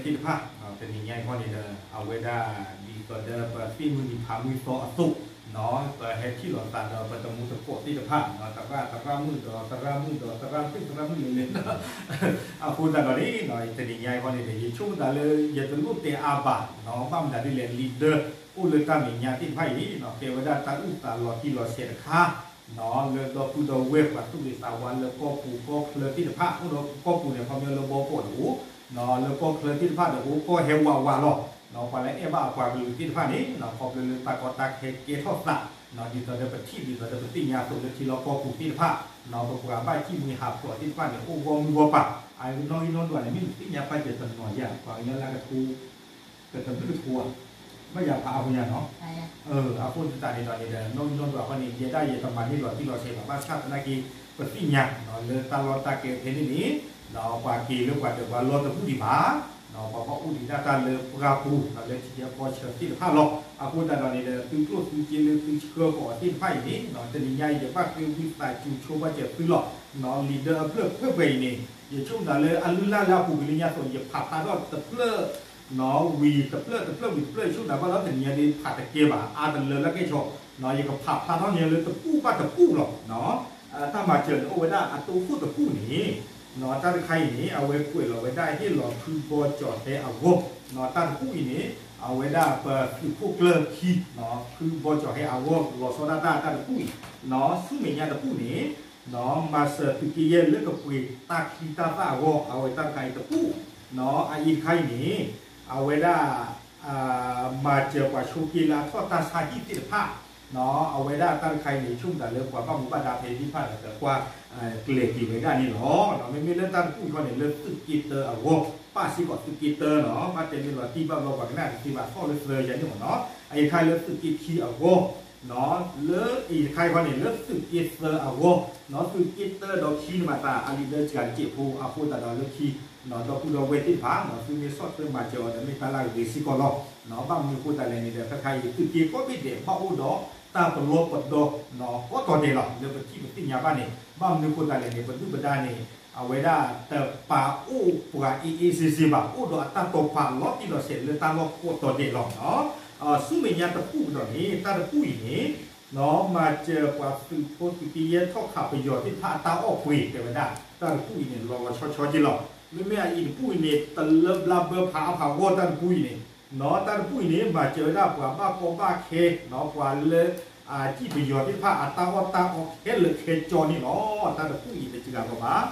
သ့ၣ်တဖၣ် တနံၤညါအံၤခီန့ၣ်ဒီး အဝဲဒၣ်ဒ်သိးဒီးပသ့ၣ်မုၢ်နံၤဖးမုၢ်သီအသိး ပဟဲထံၣ်လိာ်သးဒီးပတံၤသကိးသ့ၣ်တဖၣ် သရၣ်သရၣ်မုၣ်ဒီးသရၣ်မုၣ်ဒီးသရၣ်မုၣ်သ့ၣ်သရၣ်မုၣ်လဲၤလဲၤ အဃိသတးဒီးန့ၣ် တနံၤညါအံၤခီန့ၣ်ဒီး ယဆိကမိၣ်သးလၢယတလိၣ်တဲအါဘၣ် ဘၣ်မနုၤဒ်လဲၣ် leader အိၣ်လၢတၢ်မဲာ်ညါသ့ၣ်တဖၣ်အံၤ ကဲဝဲဒၣ်တၢ်အုၣ်သးလီၤတံၢ်လီၤဆဲးတခါ လၢဒီပုၢ်ဒီဝဲၢ်ပှၤသူၣ်ဂ့ၤသးဝါလၢကီၢ်ပူၤကီၢ်ချၢသ့ၣ်တဖၣ် အိၣ်ဒီးကီၢ်ပူၤန့ၣ် ခီပညီလၢဘီကီၢ်တအိၣ် လၢကီၢ်ချၢသ့ၣ်တဖၣ်ဒီးအိၣ်ကီၢ်ဟဲဝးဝးလီၤ ပှၤလၢအဲၣ်ဘၣ်အပှၤကလုာ်သ့ၣ်တဖၣ်န့ၣ် ခီဖျိလၢတၢ်ကီတၢ်ခဲကဲထီၣ်သး ဒ်သိးဒီးပထံၣ်ဒ်သိးဒီးပသ့ၣ်ညါအသိးလၢထံလီၢ်ကီၢ်ပူၤသ့ၣ်တဖၣ် ပပှၤဘၣ်ဃ့ၢ်မှံဟးဖျိးသ့ၣ်တဖၣ်န့ၣ် အိၣ်ဂီၢ်မုၢ်ဂီၢ်ပၤ အနီၣ်ဂံၢ်နီၣ်ဒွးန့ၣ် မ့ၢ်နသ့ၣ်ညါပာ်စၢၤတနီၤယၤ ပှၤကညီလၢကထိ ကတဘျုးကထိဧါ ဘၣ်ယၤဖးအါဖိညါနီၤ အဃိသတးန့ၣ်ဒီးန့ၣ်ဒီး နီၣ်ဂံၢ်နီၣ်ဒွးအဃိန့ၣ် ယဲဒၣ်ယတမၤန့ၢ်လီၤတံၢ်လီၤဆဲးဘၣ် ဘၣ်ဆၣ်သနာ်က့ ပသ့ၣ်ညါ လၢတၢ်လီၢ်တၢ်ကျဲဖဲန့ၣ်န့ၣ် ပှၤက့ၤလၢပှၤဒီးပှၤလီတဘူၣ်ဒံးဘၣ် ပှၤဘၣ်အိၣ်ဒံးဒၣ်တၢ်လၢပှၢ်ပူၤ လၢထံကီၢ်ဆၢသ့ၣ်တဖၣ်လီၤ. အဃိသတးဒီးန့ၣ်ဒီး သုကျိၣ်သုစ့လၢသုဆှၢဃီၤအီၤသ့ၣ်တဖၣ်အံၤန့ၣ် တနံၤညါအံၤ ယဘၣ်ဃ့ဝံသးစူၤဆိဘၣ်စၢၤသုလီၤ. leader အဖျၢၣ်ပှဲၤပှဲၤအံၤန့ၣ် ယဆိကမိၣ်သးလၢအလုၢ်လၢ်လၢအပူၤကွံာ်လၢညါအသိး ယဖးဖျါထီၣ်တဖျၢၣ် ဝံၤတဖျၢၣ်တဖျၢၣ်ဝံၤတဖျၢၣ် ယဆိကမိၣ်သးဘၣ်လီၤ တနံၤညါဒ်ဖးတကဲဘၣ် အါတလၢလၢကဲၣ်ဆိး ယကဖးဖျါထီၣ်န့ၢ်လၢတပူၤဘၣ်တပူၤလီၤ. တၢ်မၤစၢၤန့ၣ်အိၣ်ဝဲဒၣ်အတိခိၣ်တပူၤန့ၣ် တၢ်တခါအံၤန့ၣ် အဝဲကွဲးလီၤဝဲဒၣ်ဟ့ၣ်လီၤဖုဘီကၠီၤဟဲအဂီၢ် တၢ်တပူၤအံၤန့ၣ် အဝဲဒၣ်ပသုးခိၣ်ကျၢၢ်ခံ ဖုဘီကၠီၤဟဲအဂီၢ် လီၤဆီဒၣ်တၢ်တၢ်တပူၤအံၤ ဆူမဲာ်ညါတပူၤန့ၣ် မၤစၢၤသုးက့ယဲၢ်လၢကပှ့ၤတၢ်ချံတၢ်သၣ်အဂီၢ် အဝဲတၢ်တခါအံၤတပူၤ အအံၤတခါအံၤန့ၣ် အဝဲဒၣ် မၤစၢၤပှၤဆိးက့လၢအထီၣ်တၢ်ဆါဟံၣ်သ့ၣ်တဖၣ် အဝဲဒၣ်တၢ်တခါအံၤန့ၣ် ဆိကမိၣ်သးလၢပှၤဘၣ်မူဘၣ်ဒါဖဲသ့ၣ်တဖၣ်ဒီး ကကွၢ်ကျဲၤက့ၤဝဲဒၣ်န့ၣ်လီၤ. မ့မ့ၢ်လၢတၢ်တပူၤအံၤခီန့ၣ် လၢသုးက့တၢအဂီၢ် ပၣ်စ့ၢ်ကီးသုးက့တၢနီၤ ဘၣ်တဲမ့ၢ်လီၤတံၢ်ဘၣ်ဘျီပှၤကနၣ်တသ့ဘၣ် သီၣ်လၢသၢယၤန့ၣ်မ့ၢ်နီၤ အအံၤတခါလၢသုးက့ခံအဂီၢ် လၢအံၤတခါအံၤခီန့ၣ် လၢသုးက့သၢအဂီၢ် သုးက့တၢဒီးခံန့ၣ်မးသး အလံာ်ဒၢစှၤတစဲးဖိ အဃိသတးဒီးလၢခံ ဒီပုၢ်ဒီဝဲၢ်သ့ၣ်တဖၣ် သုမ့ၢ်ဆီၣ်ထွဲမၤစၢၤအီၤဒီးမ့ၢ်တၢ်လၢအဂ့ၤစ့ၢ်ကီးလီၤ. ဘၣ်မနုၤအဃိသတးလဲၣ်န့ၣ်ဒီး တၢ်တခါအံၤ သုးက့ကိးဘ့ၣ်ဒဲး ဘၣ်အိၣ်ဒီးတၢ်ပလီၢ်ပဒီ ကိးတီၤဒဲးလီၤ လၢပထံၣ်ပသ့ၣ်ညါဘၣ်န့ၣ် ဘၣ်မနုၤအဃိသတးလဲၣ်န့ၣ် ပဒုၣ်ပဒါန့ၣ် အဝဲဒၣ်တပာ်အိၣ်ပှၤအ့ၣ်အ့ၣ်စ့စ့ဘၣ် အိၣ်ဒီးအတၢ်တိာ်ပာ်လီၤတံၢ်လီၤဆဲးလၢတၢ်လီၢ်ကိးတီၤဒဲးလီၤ. ဆူမဲာ်ညါတပူၤကဒီးန့ၣ် တၢ်တပူၤအံၤန့ၣ် မၤစၢၤပှၤသုးဖိသုးက့ယဲၢ်ထီၣ်ခးပယီၤသ့ၣ်တဖၣ်အတၢ်အီၣ်ပှ့ၤ တဲဝဲဒၣ် တၢ်တပူၤအံၤန့ၣ် လီၤလီၤဆီဆီက့လီၤ. မ့မ့ၢ်အအံၤတပူၤအံၤန့ၣ် တလၢဘျါဘၢဖးအါဖးဂီၢ်တၢ်တပူၤအံၤန့ၣ် တၢ်တပူၤအံၤန့ၣ် မၤစၢၤဝဲဒၣ်ပှၤဘၣ်ကီဘၣ်ခဲ ပှၤလၢ အစံၣ်ပယီၤသ့ၣ်တဖၣ်အတၢ်အီၣ်တၢ်အီခဲလၢာ်ခဲဆ့န့ၣ်လီၤ. တၢ်တပူၤအံၤတစှၤလီၤဘၣ်.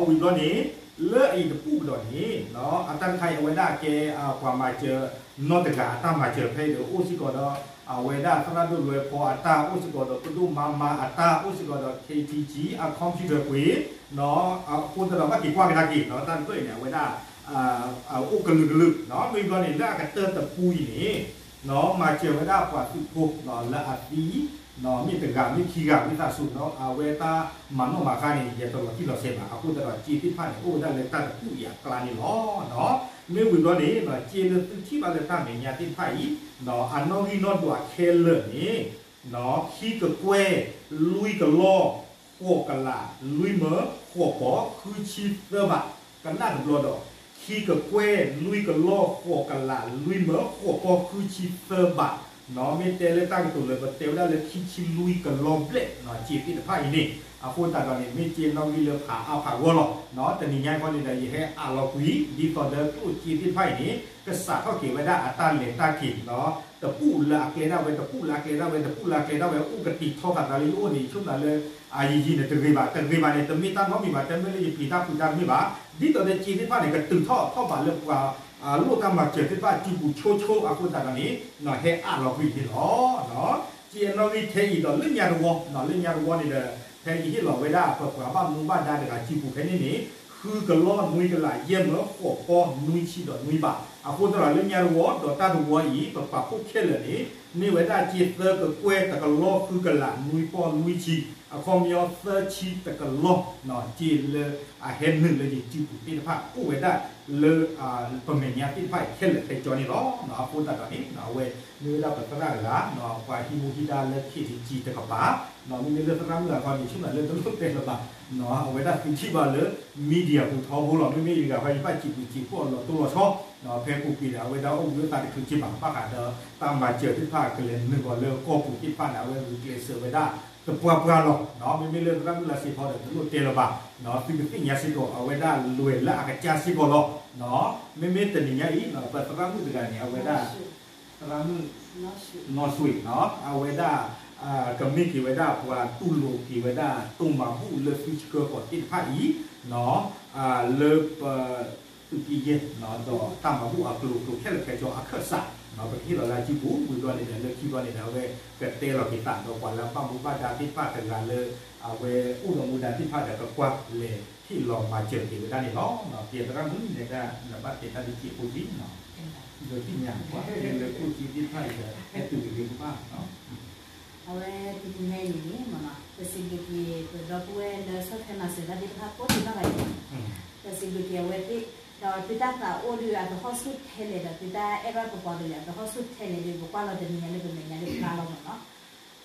ဝံၤဘျီန့ၣ် လၢအံၤတပူၤကဒီးန့ၣ် အတၢ်တခါအံၤအဝဲဒၣ်ကဲ ပှၤမၤစၢၤနီတဂၤအတၢ်မၤစၢၤဖဲအံၤဒီး အိၣ်စ့ၢ်ကီးဒီး အဝဲဒၣ်သရၣ်ဒိၣ်လွဲဖီအတၢ် အိၣ်စ့ၢ်ကီးဒီးပဒိၣ်မါမါအတၢ် အိၣ်စ့ၢ်ကီးဒီး ခ့ထံကံ အ computer ပှ့ၤ အဃိသတးဒီးဘၣ်က့ၤကွၢ်ကဒါက့ၤ တၢ်တဖျၢၣ်အံၤန့ၣ် အဝဲဒၣ် အိၣ်ကလုာ်ကလုာ် မ့ၢ်ဘျီန့ၣ် လၢအကတၢၢ်တပူၤအံၤန့ၣ် မၤစၢၤဝဲဒၣ်ပှၤသုးဖိလၢအသံ မ့ၢ်တဂၤမ့ၢ်ခံဂၤဝံသးစူၤ အဝဲတၢ်မၤနီၣ်မၤဃါန့ၣ် ယတလီၤတံၢ်လီၤဆဲးဘၣ် အဃိသတးဒီးစ့သ့ၣ်တဖၣ်န့ၣ် အိၣ်ဝဲဒၣ်လၢတၢ်တပူၤအံၤအကျါန့ၣ်လီၤ. မ့ၢ်ဝံၤဘျီန့ၣ် စ့လၢသုထံၣ်ဘၣ်လၢတၢ်မဲာ်ညါသ့ၣ်တဖၣ်အံၤ အနီၣ်ဂံၢ်နီၣ်ဒွးခဲလၢာ်န့ၣ် ခံကကွဲၢ် လွံၢ်ကလီၢ် ဃိးကလး လွံၢ်မၢ ဃိးပီၢ် ဃုဆံသၢဘး ကနၣ်တဘျီဒီး ခံကကွဲၢ် လွံၢ်ကလီၢ် ဃိးကလး လွံၢ်မၢ ဃိးပီၢ် ဃုဆံသၢဘး မ့ၢ်တဲလၢတၢ်ကတိၤလၢပတဲဝဲဒၣ်လၢခံဆံလွံၢ်ကလီၢ်ဘျဲၣ် စ့သ့ၣ်တဖၣ်အံၤန့ၣ် အဃိသတးဒီးန့ၣ် မ့ၢ်စ့နီၣ်ဂံၢ်လၢဖးအါဖးဂီၢ်လီၤ. တနံၤညါခီန့ၣ်ဒီး ယဟဲအးလီၤကွံာ် ဒ်သိးဒီးကျိၣ်စ့သ့ၣ်တဖၣ်အံၤန့ၣ် ကစးထီၣ်က့ၤဝဲဒၣ်အတၢ်လဲၤတၢ်က့ၤ တပူၤလၢအကျဲဒၣ်ဝဲ တပူၤလၢအကျဲဒၣ်ဝဲ တပူၤလၢအကျဲဒၣ်ဝဲ အိၣ်ကတံာ်ထီသးသးလၢယအိၣ်န့ၣ် ယဆိကမိၣ်လၢ အယံာ်ယံာ်န့ၣ် တဂ့ၤဘၣ် တဂ့ၤဘၣ်န့ၣ် တမ့ၢ်တၢ်နီတမံၤဘၣ် တမ့ၢ်လၢယပျံၤတၢ်ဖုးတၢ်တမ့ၢ်ဘၣ် ဒ်သိးဒီးစ့သ့ၣ်တဖၣ်န့ၣ် ကတုၤထီၣ်ထီၣ်ဘးလၢပှၤ လိၣ်တၢ်မၤစၢၤသ့ၣ်တဖၣ် စုပူၤဆိဆိအဃိသတးဒီးန့ၣ် ဟဲအးလီၤကွံာ်န့ၣ်လီၤ. စ့အနီၣ်ဂံၢ်ထဲအံၤဒီးလၢညါတဝီ လၢညါတဝီန့ၣ်ဒီး ဖဲယဟ့ၣ်လီၤဝဲဒၣ်ပပှၤဘၣ်မူဘၣ်ဒါတဂၤစုပူၤဖဲန့ၣ်န့ၣ် ဃုကလီၢ်နွံကလးယဲၢ်မၢ ဃိးပီၢ်နွံဆံဒီးနွံဘး အဃိသတးဒီးလၢညါတဝီ ဒီးတၢ်တဝီအံၤ ပပာ်ဖှိၣ်ခဲလၢာ်န့ၣ် မ့ၢ်ဝဲဒၣ်စ့သၢကကွဲၢ်တကလီၢ်ဃုကလးနွံပီၢ်နွံဆံ အခီပညီသၢဆံတကလီၢ် စ့လၢအဟဲနုာ်လၢယစုပူၤသ့ၣ်တဖၣ် အိၣ်ဝဲဒၣ်လၢ ပမဲာ်ညါသ့ၣ်တဖၣ်အံၤခဲလၢာ်ခဲဆ့န့ၣ်လီၤ. အဃိသတးဒီးန့ၣ် အဝဲမ့ၢ်ဝဲဒၣ်ပသရၣ်တဂၤ ပှၤဟံးမူဟံးဒါလၢ ခ့ထံကံ တကပၤ မ့မ့ၢ်လၢသရၣ်မုၣ်တဂၤခီန့ၣ် ဆိကမိၣ်လၢတလိၣ်တဲလၢၤဘၣ် အဝဲဒၣ်သုထံၣ်ဘၣ်လၢ media ပူၤထီဘိလီၤ. မ့မ့ၢ်ယတဂၤခီ ယဘၣ်စံးဘျုးစံးဖှိၣ်အီၤလီၤတိၢ်လီၤဆီ ဖဲပူၤကွံာ်ဒီး အဝဲဒၣ်အိၣ်ဘှံးအိၣ်သါတချုးက့ဘၣ် ဘၣ်ဃးဒီးတၢ်မၤစၢၤသ့ၣ်တဖၣ်ကလဲၤနုာ်ဃီၤလၢကီၢ်ပူၤသ့ၣ်တဖၣ်န့ၣ် အဝဲဂုာ်ကျဲးစၢးဝဲဒၣ်သပှၢ်ပှၢ်လီၤ. မ့မ့ၢ်လၢသရၣ်မုၣ်လါစ့ဖီဒီးတလိၣ်တဲလၢၤဘၣ်, သုကသ့ၣ်ညါစ့ၢ်ကီး အဝဲဒၣ်လဲၤလၢအကစၢ်စ့ၢ်ကီးလီၤ. မ့မ့ၢ်တနံၤညါအံၤ ပသရၣ်မုၣ်တဂၤန့ၣ် အဝဲဒၣ် သရၣ်မုၣ် နီၢ်စွ့ၤ အဝဲဒၣ် ကမ့ၢ်က့ၤဝဲဒၣ်ပှၤတူၢ်လိာ်က့ၤဝဲဒၣ် တိၢ်မၤဘူၣ်လၢသုဆှၢကီးသ့ၣ်တဖၣ်အံၤ လၢပ သုးက့ယဲၢ် ဒီးတၢ်မၤဘူၣ်အကျိၤကျိၤခဲလၢာ်ခဲဆ့အခၢၣ်စး ပကဟ့ၣ်လီၤလၢအစုပူၤ ဝံၤဘျီန့ၣ်ဒီး လၢခံဘျီန့ၣ်ဒီး အဝဲကတဲလီၤက့ၤသးဒီးပှၤလၢအဘၣ်မူဘၣ်ဒါသ့ၣ်တဖၣ်တဂၤလၢ အဝဲအိၣ်ဒီးမူဒါသ့ၣ်တဖၣ်ဒီး ကကွၢ်လဲၤဟ့ၣ်လီၤမၤစၢၤက့ၤဝဲဒၣ်န့ၣ်လီၤ. ပသရၣ်မုၣ်န့ၣ်ဒၣ် နဘၣ်တဲတၢ်ဒ်က့ၤအဃိက့ၤ ဒီးသ့ၣ်ညါပှၤလၢလၢခိၣ်က့သ့ၣ်တဖၣ်အံၤဒီး ဟဲတုၤက့ၤကဘၣ် အဝဲတနံၤညါအံၤန့ၣ် ပစံးဘျုးက့ၤ ပဒီပုၢ်ဝဲၢ်လၢဆီၣ်ထွဲမၤစၢၤတၢ်သ့ၣ်တဖၣ်ကိးဒံနီၢ်ဂၤဒဲး, ပစံးဘျုးက့ၤအဝဲသ့ၣ်, ဒီးသုတၢ်သးအိၣ်ဒီးအသဟီၣ်ဆူၣ်ထဲလဲၣ်ဒီး သုတၢ်အဲၣ်ဘၣ်ပပှၤကလုာ်အသဟီၣ်ဆူၣ်ထဲလဲၣ်ဒီး ပကွၢ်လီၤတနံၤညါလၢပမဲာ်ညါလၢပဖျါလီၤမ့ၢ်နီၤ.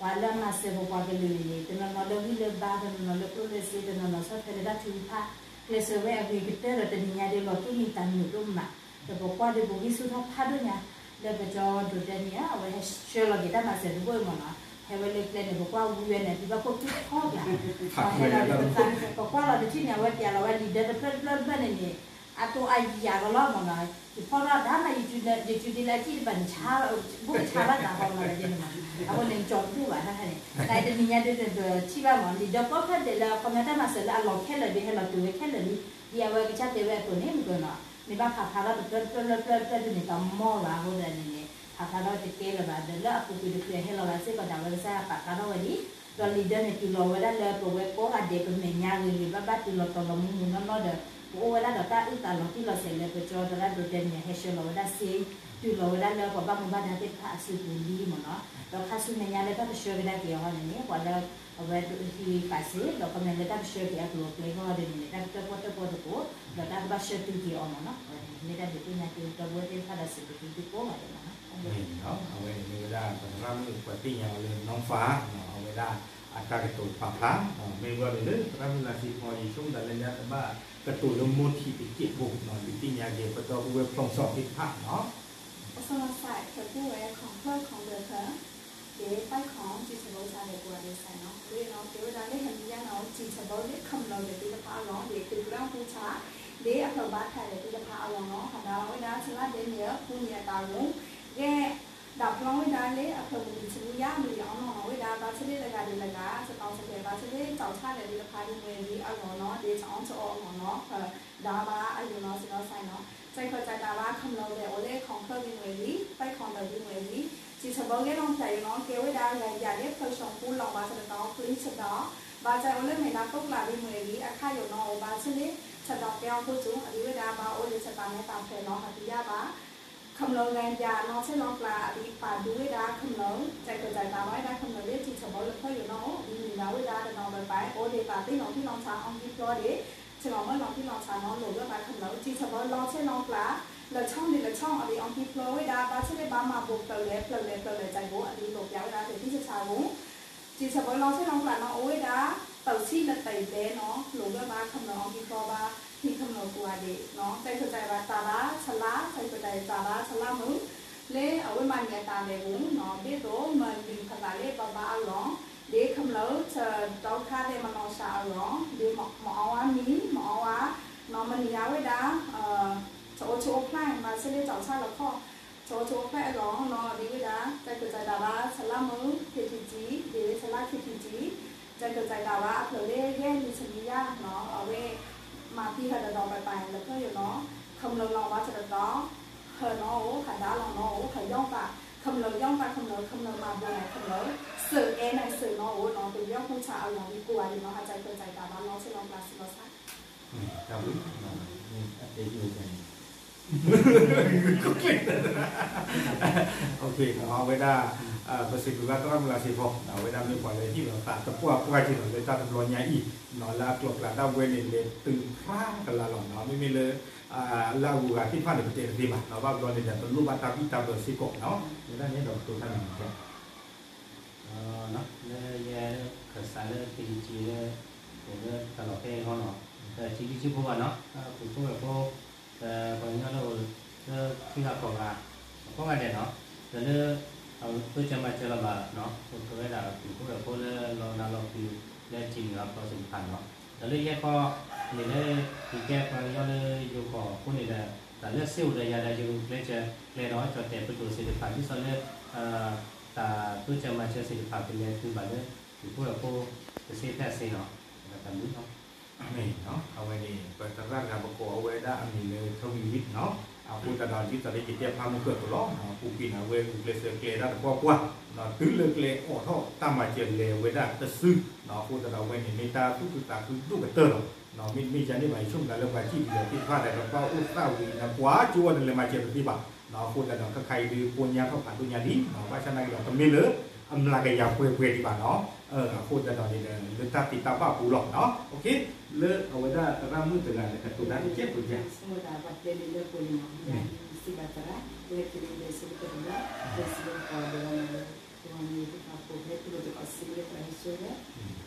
ပှၤလၢအမၤစၢၤပပှၤကလုာ်န့ၣ် တနီၤနီၤလၢဂံၢ်လၢဘါ, တနီၤနီၤလၢကျိၣ်လၢစ့, တနီၤနီၤဆီၣ်ထွဲလၢတၢ်ထုကဖၣ်, ကျဲးစၢးဝဲအဂ့ၤကတၢၢ်ဒီးတနံၤညါဒီးလီၤတူၢ်မံၤသးမုာ်ဒိၣ်မး, ဒီးပကွၢ်ဒီးပဂံၢ်ဆူၣ်ထီၣ်ဖးဒိၣ်ညါ, လၢပကၠီဒိးတဲန့ၣ် အဝဲဟဲဆှၢလီၤက့ၤတၢ်မၤစၢၤတဘိအံၤမ့ၢ်နီၤ, ဟဲဝဲလၢကျဲန့ၣ် ပကွၢ်ဝံၤဝဲန့ၣ် ပံဘၣ်ခိၣ်ခံခီကျါ, ဟဲလီၤဒီးပသး, ပကွၢ်လီၤတထံၣ်န့ၣ် အဝဲပျးလီၤဝဲလံာ်ဒၢတဖျၢၣ်တဖျၢၣ်တဖျၢၣ်န့ၣ်န့ၣ် အတိအယၤလီၤလီၤမ့ၢ်နီၤ, ယဖီၣ်ထီၣ်ဒၣ်မး ယစုဒ်လၢအစံၣ်တဘၣ်န့ၣ် ဆါ, ဘိၣ်ကဆါဘၣ်သးဃီမ့ၢ်နီၤ, အဃိန့ၣ် ကၠီတဘူၣ်ဘၣ်တခါန့ၣ်, တၢ်တနံၤညါဒ်န့ၣ် ပထံၣ်ဘၣ်မ့ၢ် လံာ်ဒၢကီဖျၢၣ်ဒဲးလၢအခီပညီတၢ်မၤစၢၤလၢအလီၤခဲလၢာ်ဒ် ဟဲလီၤတုၤဝဲခဲလၢာ်လံ, ဒ်အဝဲကစၢ်တဲဝဲအသိးန့ၣ် မ့ၢ်ကနီၤ, မ့ၢ်ဘၣ်ဖးဖျါထီၣ်တဖျၢၣ်တဖျၢၣ်တဖျၢၣ်တဖျၢၣ်ဒ်န့ၣ် တမီၢ်ဘၣ်အဃိသတးန့ၣ်န့ၣ် ဖးဖျါထီၣ်တကဲလၢၤဘၣ် ဒီးလၢအပူၤကွံာ်တချုးဟဲလီၤဘၣ်စ့ၢ်ကီးဒီး အဝဲကစၢ်ပာ်ဖျါထီၣ်ဝဲလံ, ဒီးလံာ်ဒၢန့ၣ် တုၤလီၤဝဲဒၣ်လၢပဝဲကိးဂၤဒဲး ပမဲာ်ညါဂ့ၤဂ့ၤဘၣ်ဘၣ် တုၤလီၤတီၤလီၤမုၢ်မုၢ်နီၢ်နီၢ်ဒီး ပအိၣ်ဝဲဒၣ်ဒီးတၢ်အုၣ်သးလီၤတံၢ်လီၤဆဲးလၢ ပကၠီသရၣ်ဒိးတဲန့ၣ် ဟဲဆှၢလီၤဝဲဒၣ်စ့ တုၤလီၤဝဲဒၣ်လၢပှၤဘၣ်မူဘၣ်ဒါသ့ၣ်တဖၣ်အစုပူၤလံမ့ၢ်နီၤ, ဒီးခါဆူမဲာ်ညါလၢတၢ်ကဆှၢကဒါက့ၤအီၤန့ၣ်န့ၣ် ပှၤလၢ အဝဲဒိးဟံးဃာ်စ့ ဒီးခီပညီလၢတၢ်ကဆှၢက့ၤအကျိၤအကျဲအဂီၢ်ဒ်န့ၣ်န့ၣ် တၢ်ကတၢၣ်ပီၣ်တၢၣ်ပီသကိး ဒီးတၢ်ကဘၣ်ဆှၢတုၤက့ၤအီၤမ့ၢ်နီၤ, အဝဲန့ၣ် မ့ၢ်တၢ်ဒုးသ့ၣ်ညါက့ၤဒီပုၢ်ဝဲၢ်သ့ၣ်တဖၣ်ဒီးစံးဘျုးက့ၤသုကိးဂၤဒဲးမ့ၢ်နီၤ. အဝဲန့ၣ်မ့ၢ်ဝဲဒၣ်ပသရၣ်မုၣ်ပှၤသ့ၣ်ညါအီၤလၢ နီၢ်ဖး အဝဲဒၣ်အတၢ်ကတိၤပာ်ဖျါ, မ့ၢ်ဝဲန့ၣ်လၢသရၣ်မုၣ်လါစ့ဖီ ယဆိကမိၣ်သးလၢညါတဘၣ်ကတိၤလၢမိၢ်ထံးတစဲးဖိ ဒုးသ့ၣ်ညါက့ၤပဒီပုၢ်ဝဲၢ်ဖျီစီသ့ၣ်တဖၣ်နီၤ. အဆၢလီၤစဲး ဖဲပူၤဝဲ ခီၣ်ဖျၢၣ်ခီၣ်ဒၢးဖၢ က့ၤပၢ်ခီၣ် စံးထီၣ်ဘိစးဒဲးကိးဂၤဒဲးစဲးနီၤ, အဝဲနီၤ ကဲဝဲဒၣ်လၢဟဲမံယါနီၤ စံးထီၣ်ဘိလၢခမျၢၢ်ဒဲးသ့ၣ်တဖၣ်အလီၢ် ဒ်သုးကျဲအဃိသတး ဒ်အဖျၢၣ်ဘါထၣ်ဒဲးသ့ၣ်တဖၣ်အလီၢ်နီၤ, ဟးဒါလီၤဝဲဒၣ်ဆလါဒဲးန့ၣ် အပူၤန့ၣ်အတၢ်ဂီၤ ကဲ ဒၣ်ဖျီဝဲဒၣ်လၢအဖျၢၣ်မုၢ်နံၤဆူညါ မုၢ်လံၤအီနီၢ်နီၤ ဝဲဒၣ် ဘၣ်ဆၣ်လၢတဂၤဒီးတဂၤ စတီၢ်စဲး ဘၣ်ဆၣ်လၢကၠီၣ်ဆၣ်ဒဲးသ့ၣ်တဖၣ်ဒ်မ့ၢ်ဝဲဒ်အလီၢ်နီၤ ဒ်တအီၣ်တအီအလီၢ်နီၤ ဖဲ ဒါဘၣ်အယိာ်နီၤ စံးလီၤစဲးနီၤ စဲးခၢၣ်စဲးတၢ်ဘၣ် ခမျၢၢ်ဒဲးအိၣ်လၢခီၣ်ဖျၢၣ်ဒ်မ့ၢ်ဝဲဒ် ပၢ်ခီၣ်ဒဲးဒ်မ့ၢ်ဝဲဒ် စံးထီၣ်ဘိဂ့ၢ်နီၢ်ဖျဲးယိာ်နီၤ ကဲဝဲဒၣ်ဂၤယၤလၢဖျၢၣ်ဆူပူၤလီၤ ဘၣ်ဆၣ်တတီၤ ပျံၤဆၢဒီး ဘၣ်ဆၣ်အိၣ်လၢမဲာ်ညါတိကျးဒ်မ့ၢ်ဝဲဒ် အခါယိာ်နီၤအိၣ် ဘၣ်ဆၣ်လၢ ဆၢဒီးကဲအီၤဖိစိၤ အဒ်ဝဲဒၣ်ဘၣ်အိၣ်လၢဆၢတၢ်မဲာ်တၢ်ဖျဲးနီၤ ဟးသံယါဘၣ် ခမျၢၢ်ဂၤယၤနီၤ ဆဲးလီၤကျါ အဒ်ပာ်ဒူဝဲဒၣ်ခမျၢၢ် စဲးခၢၣ်စဲးတၢ်ဘၣ်ဝဲဒၣ်ခမျၢၢ်လၢ စံးထီၣ်ဘိလၢဖျၢၣ်ယိာ်နီၤအိၣ် ဒ်မုၢ်နံၤဒၣ်ဝဲဒၣ်တနီၤဘၣ်ဘၣ် အိၣ်ဒံးတၢ်သ့ၣ်နီၣ်ထံနီၣ်ဆး အီၣ်ကံၢ်ဖျီဒံး ဆဲးလီၤမၢလီၤထံနီၣ်ဆးနီၤ လိၣ်ဂၢၢ်ဘၣ်ခမျၢၢ် စံးထီၣ်ဘိလီၤဆဲးလီၤကျါ လၢဆီဒံးလၢဆီ အဒ်အီၣ်ကံၢ်ဖျီဝဲဒၣ် ဘၣ်ဆၣ်လၢဘၣ်မၤဘိးဖျၢၣ်လဲၣ် ဖျၢၣ်လဲၣ် ဖျၢၣ်လဲၣ် စဲးဘိ အဒ်လိၣ်ပျးဝဲဒၣ်တထံၣ်ဆးဆးဧိၤ စံးထီၣ်ဘိလီၤဆဲးလီၤကျါနီၤ အိၣ်ဝဲဒၣ် တဆံလၢတဘဲနီၤ လိၣ်ဂၢၢ်ဘၣ်ခမျၢၢ်အီၣ်ကံၢ်ဖျီဘၣ် ဟံးခမျၢၢ်ကိးဂၤဒဲးနီၤ စဲးခၢၣ်စဲးဘၣ်တၢ်ဘၣ်ဆလါ စဲးခၢၣ်စဲးတၢ်ဘၣ်ဆလါမုၢ် လၢအဝဲမၤန့ၢ်အတၢ်လဲၤပူၤနီၤ ဒ်သိးမၤလံၤဖးသးလၢပဘါအလီၢ် ဒ်ခမျၢၢ် ဆၢတီခါသဲးမနီၤစှၤအလီၢ် ဒ်မအီဝါမံ မအီဝါ နီၢ်မနံၤအဝဲဒၣ် ဆၢအိၣ်ဆူၣ်အိၣ်ဖျဲၣ် ဘၣ်ဆၣ်လၢကၠီၣ်ဆၣ်လီခီၣ် ဆၢအိၣ်ဆူၣ်အိၣ်ဖျဲၣ်အလီၢ်နီၤ ဒ်ဝဲဒၣ် စဲးခၢၣ်စဲးတၢ်ဘၣ်ဆလါမုၢ် ခ့ထံၣ်ကၠံ ဒ်ဆလါခ့ထံၣ်ကၠံ စဲးခၢၣ်စဲးတၢ်ဘၣ်အဖျၢၣ်လၢယဲၢ်လံၤဆံးမံယါနီၤ အဝဲ မၤသံဟၢတဒီးပပာ်လၢဖျၢၣ်ယိာ်နီၤ ခမျၢၢ်လီၤဘၣ်ဆၢတတီၤ ဟၢနီၤအိၣ် ဟးဒါလီၤနီၤအိၣ် ဟးယီၣ်သး ခမျၢၢ်ယီၣ်သးခမျၢၢ် ခမျၢၢ်မၤဘိးန့ၣ်ခမျၢၢ် စၢၤအဲၣ်န့ၣ်စၢၤနီၤအိၣ်နီၤ ပယီၤဟူဆၣ်အလီၢ်ဒ်ကိးဂၤဒဲးနီၤ ဟးစဲးခၢၣ်စဲးတၢ်ဘၣ်လီၤဆဲးလီၤကျါစံးလီၤစဲး တၢ်ဘျုး အတဲယိာ်န့ၣ် အဝဲဒၣ် ပစံးဘျုးဘၣ်သရၣ်မုၣ်လါစ့ဖီ အဝဲဒၣ်မ့ၢ်ပှၤလၢဟ့ၣ်လီၤသးသပှၢ်ပှၢ်က့ၤဒီး လၢတၢ်တဘျီညါအံၤ လၢအကျိၤကျဲဒၣ်ဝဲန့ၣ် လဲၤတုၤဖျါကလာ်လီၤနီၤ မ့မ့ၢ်လၢ လၢအဂုၤအဂၤသ့ၣ်တဖၣ်န့ၣ် ပတဲတသ့ဘၣ်နီၤ ဘၣ်ဘျီန့ၣ်ဒီး ပလိၣ်ဘၣ်တၢ်ဘံၣ်တၢ်ဘၢစ့ၢ်ကီးနီၤ ဝဲဒၣ်န့ၣ်ဒီးပတိၢ်တၢ်န့ၣ် လၢယဲခၢၣ်စးလၢ ခ့ထံၣ်ကၠံ လၢ အိၣ်လၢတၢ်လီၢ်ဖဲအံၤအဂီၢ်နီၤ ဒီးထံဒံထံဖိဘၣ်နီၤ ပှၤဖှိၣ်ဝဲၢ်ဖိ ပှၤကညီလၢအိၣ် လၢခံဂၤကီၢ်ဂၤ ကိးဂၤဒဲးနီၤ, ဒီးလၢ တိစၢၤမၤစၢၤလီၤဘၣ်နီၤ အိၣ်ဆိးဝဲဒၣ်အပုၢ်ဖိဝဲၢ်ဖိလၢလီၤနၤလီၤဃံၤ လၢအစံၣ်နုာ်အဖျီသ့ၣ်တဖၣ်နီၤ, ဒီးလၢယဲခီန့ၣ်လၢ ယကဲပှၤကညီလၢယိၤကီၢ်အဃိန့ၣ်ဒီး တၢ်လၢစ့အိၣ်ဒီးယၤဒီးယဂုာ်ကျဲးစၢးကျဲဒီး ကၠီၣ်တဲၣ်ပဒိၣ်သ့ၣ်တဖၣ် ဒ်သိးလၢ တၢ်တိစၢၤမၤစၢၤသ့ၣ်တဖၣ် ကလဲၤတုၤဘၣ်လၢ ပုၢ်ဖိဝဲၢ်ဖိ တသ့ဖဲအသ့နီၤ, တၢ်ဘျုးနီၤ. အဝဲန့ၣ် ပသရၣ်တဂၤပကိးအဝဲဒၣ်အမံၤလၢ ထီဂံၢ်ဝံၣ်နီၤ, အဃိသတးဒီး ဒ်သိးလၢယတဲဖျါမုၢ်ကၢၢ်အသိးလီၤ, ပူၤကွံာ်န့ၣ် အဝဲဂုာ်ကျဲးစၢးကျဲဒၣ်တပှၢ်ပှၢ်, တုၤလၢကျဲအိးထီၣ်တၢ်မၤစၢၤလဲၤဝဲဒၣ်တစု, အဃိသတးဒီးအဝဲန့ၣ် မ့ၢ်တၢ်သူၣ်ခုသးခုဒိၣ်ကတၢၢ်လီၤ. မ့တမ့ၢ်ဒ်န့ၣ်ဘၣ် ယဆိကမိၣ်လၢပှၤစံၣ်တံၢ်ဒီးသ့ၣ်တဖၣ်ဒီး ကဘၣ်အိၣ်သးဝံၤန့ၣ် ပှၤကၠိဝဲန့ၣ် လဲၤမၤစၢၤတသ့ဘၣ်, အဃိသတးဒီး ခဲခါအံၤဒုး ပီညါထီၣ်ဖးဒိၣ်ညါလံ, ဘၣ်ဆၣ်နာ်က့ဒီး တမ့ၢ်လၢ အမျးကယၤပှဲၤပှဲၤဒံးဘၣ်နီၤ, အဃိသတးဒီးန့ၣ်ဒီး လၢတၢ်သ့တၢ်ဘၣ်ပူၤလီၤ, လၢအဝဲဒၣ်သရၣ်မုၣ်တဂၤန့ၣ် ကတိၤတၢ်တကဲးဖိယၤ စံးဘၣ်သရၣ် လၢခံန့ၣ်ဒီး စံးကတၢၢ်တဘျီ, ဒီးစံးဘၣ်ပှၤဒီးဝဲန့ၣ် ပှၤမ့ၢ်သ့ၣ်တဖၣ်ဖိဖဲ ပဒိၣ်တကိးစံးလၢပှၤဟဲဆှၢဝဲ,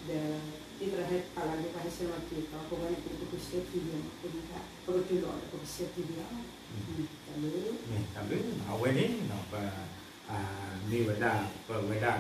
ဒီး သ့ၣ်သရၣ်ဟဲပာ်လီၤဒ်ပှၤဟဲဆှၢမၤက့ၤသီ ပဝဲန့ၣ် ပကဆှၢက့ၤယဲၢ် ပကတုၤလီၤဒီး ပကဆှၢက့ၤယဲၢ်လီၤ, တၢ်ဘျုး တၢ်ဘျုး, အဝဲန့ၣ် ပ မ့ၢ်ဝဲဒၣ် ပဝဲဒၣ်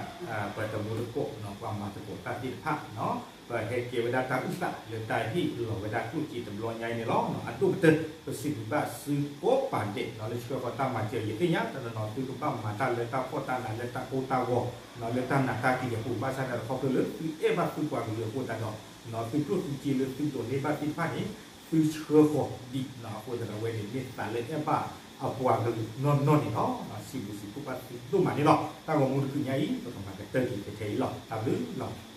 ပတံၤသကိး ပှၤမၤသကိးတၢ်သ့ၣ်တဖၣ်နီၤ, ပဟဲကဲဝဲဒၣ်တၢ်အုၣ်သးလၢတၢ်ဟ့ၣ်လီၤဝဲဒၣ်ကျိၣ်စ့တဘျီညါအံၤန့ၣ်လီၤ. အဒိၣ်ကတၢၢ် ပစံးဘျုးဘၣ်သုကိးပၤဒဲးနီၤ လၢဆှၢဃီၤတၢ်မၤစၢၤ ယသ့ၣ်ညါတနီၤနီၤ သုကဘၣ်မၤတၢ်လၢတၢ်ဖှီၣ်တၢ်နးလၢတၢ်ကိၢ်တၢ်ဂီၤနီၤ လၢတၢ်နးတၢ်ကျံၤအပူၤ ဘၣ်ဆၣ်သနာ်က့ဒီး ခီဖျိလၢသုအဲၣ်ဘၣ်သုပှၤကလုာ်အဃိသတးဒီး သုကျိၣ်သုစ့လၢသုဒိးန့ၢ်ဘၣ်သ့ၣ်တဖၣ်န့ၣ် သုဆှၢဃီၤဒံးနီၤ အဃိသတးဒီး အဝဲန့ၣ်မ့ၢ်သးလၢအဲၣ်ဘၣ်အပှၤကလုာ်နီၢ်နီၢ်န့ၣ်လီၤ. စံးဘျုးစံးဖှိၣ်ဘၣ်သုဒိၣ်မးန့ၣ်လီၤ. တၢ်ဂီၤမူတကုးညါအံၤ ပကမၤကတၢၢ်က့ၤထဲအံၤလီၤ. တၢ်ဘျုးလီၤ.